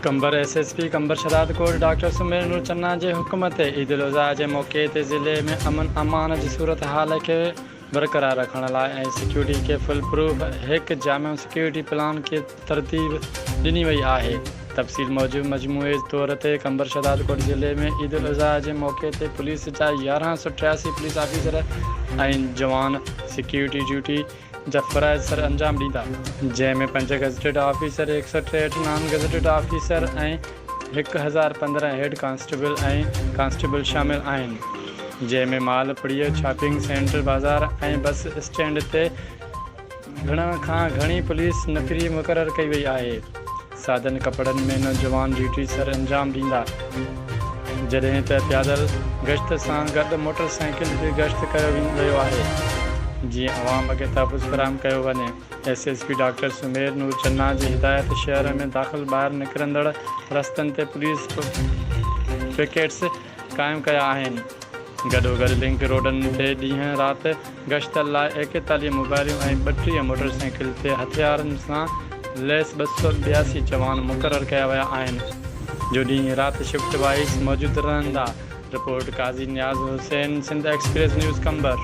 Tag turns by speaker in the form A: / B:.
A: Qambar, S S P Qambar Shahdadkot doctor Sumair Noor Channa جي حڪم تي عيد الاضحيٰ جي موقعي تي ضلعي ۾ امن امان جي صورتحال کي برقرار رکڻ لاء ۽ سيڪيورٽي کي فول پروف هڪ جامع سيڪيورٽي پلان کي ترتيب ڏني وئي آهي. تفصيل موجب مجموعي طور تي قمبر شهدادڪوٽ ضلعي ۾ عيد الاضحيٰ جي موقعي تي پوليس جا 1183 پوليس آفيسر ۽ جوان سيڪيورٽي ڊيوٽي جا فرائض سر انجام ڏيندا. جنهن ۾ پنج گزيٽيڊ آفيسر، هڪ سئو 63 non gazetted officer ۽ 1015 head constable ۽ constable شامل آهن. جنهن ۾ مال پڙيء، شاپنگ سينٽر، بازار ۽ بس اسٽينڊ تي گهڻ کان گهڻي پوليس نفري مقرر ڪئي وئي آهي. سادن ڪپڙن ۾ نوجوان ڊيوٽي سر انجام ڏيندا، جڏهن ته پيادل گشت سان گڏ موٽر سائيڪل به گشت ڪيو ويو آهي، جيئن عوام کي تحفظ فراهم ڪيو وڃي. S S P doctor Sumair Noor Channa جي هدايت شهر ۾ داخل ٻاهر نڪرندڙ رستن تي پوليس پڪيٽس قائم ڪيا آهن. گڏوگڏ لنڪ روڊن تي ڏينهن رات گشت لاء 41 موبائليون ۽ 32 موٽر سائيڪل تي هٿيارن سان ليس 282 جوان مقرر ڪيا ويا آهن جو ڏينهن رات شفٽ وائيز موجود رهندا، report, Qazi Niaz Hussain, Sindh express news, Qambar.